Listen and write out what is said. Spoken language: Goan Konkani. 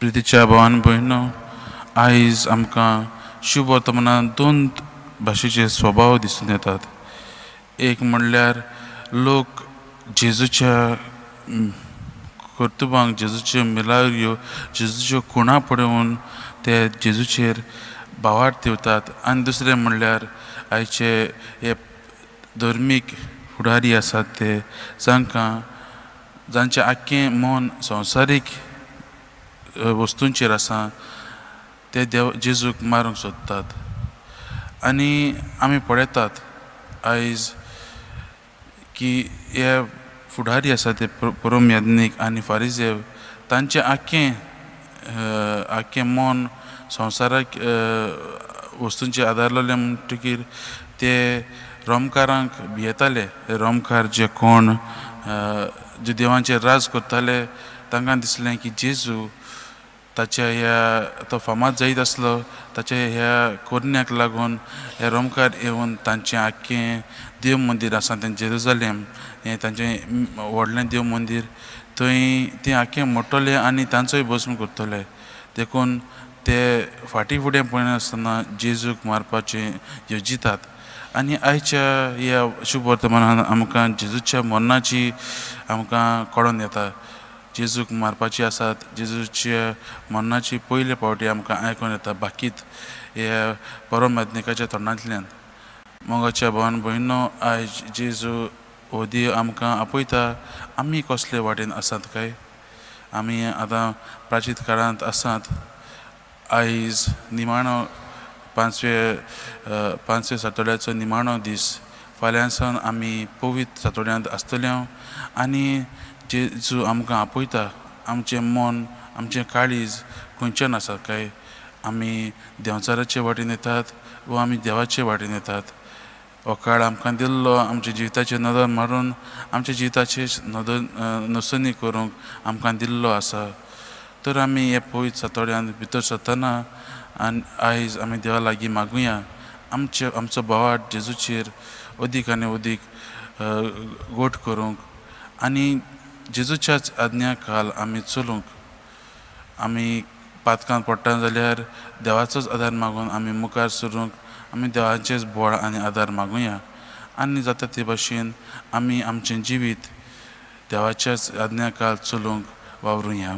प्रितीच्या भावान भयणो, आयज आमकां शुभ वर्तमानान दोन भाशेचे स्वभाव दिसून येतात. एक म्हणल्यार लोक जेजूच्या कर्तुबांक, जेजूच्यो मिलाग्र्यो, जेजूच्यो खुणा पळोवन ते जेजूचेर भावार्थ दिवतात. आनी दुसरें म्हणल्यार आयचे हे धर्मीक फुडारी आसात ते जांकां जांचें आख्खें मन संवसारीक वस्तूंचेर आसा ते देव जेजूक मारूंक सोदतात. आनी आमी पळयतात आयज की हे फुडारी आसा ते परम याज्ञीक आनी फारिजेव तांचें आख्खें आख्खें मन संवसाराक वस्तूंचेर आदारलेलें म्हणटकीर ते रोमकारांक भियेताले. रोमकार जे कोण जे देवांचेर राज करताले तांकां दिसलें की जेजू ताच्या ह्या तो फामाद जायत आसलो, ताच्या ह्या कोरण्याक लागून हे रोमकार येवन तांचें आख्खें देव मंदीर आसा तें जेरुजालेम हें तांचें व्हडलें देव मंदीर थंय तें आख्खें मोडटले आनी तांचोय भस्म करतले. देखून ते फाटीं फुडें पळयनासतना जेजूक मारपाचें येवजितात. आनी आयच्या ह्या शुभ वर्तमानान आमकां जेजूच्या मरणाची आमकां कळोन येता. जेजूक मारपाची आसात, जेजूच्या मरणाची पयले फावटी आमकां आयकून येता बाकीत ह्या परम याज्ञिकाच्या तोंडांतल्यान. मोगाच्या भावान भयणो, आयज जेजू हो देव आमकां आपयता. आमी कसले वाटेन आसात काय? आमी आतां प्राचीन काळांत आसात. आयज निमाणो पांचवे सातोड्याचो निमाणो दीस. फाल्यां सावन आमी पवित्र सातोड्यांत आसतले आनी जेजू आमकां आपयता. आमचें मन, आमचें काळीज खंयच्यान आसा काय? आमी देंवचाराचे वाटेन येतात वो आमी देवाचे वाटेन येतात? हो काळ आमकां दिल्लो आमच्या जिविताचेर नदर मारून आमच्या जिविताचेर नदर नसनी करूंक आमकां दिल्लो आसा. तर आमी हे पवित्र सातोड्यांत भितर सरतना आनी आयज आमी देवा लागीं मागुया आमचे आमचो भावार्थ जेजूचेर अदीक आनी अदीक गोट करूंक आनी जेजूच्याच आज्ञा खाल आमी चलूंक. आमी पातकान पडटा जाल्यार देवाचोच आदार मागून आमी मुखार सरूंक आमी देवाचेच बळ आनी आदार मागुया. आनी जाता ते भाशेन आमी आमचें जिवीत देवाच्याच आज्ञा खाल चलूंक वावरुया.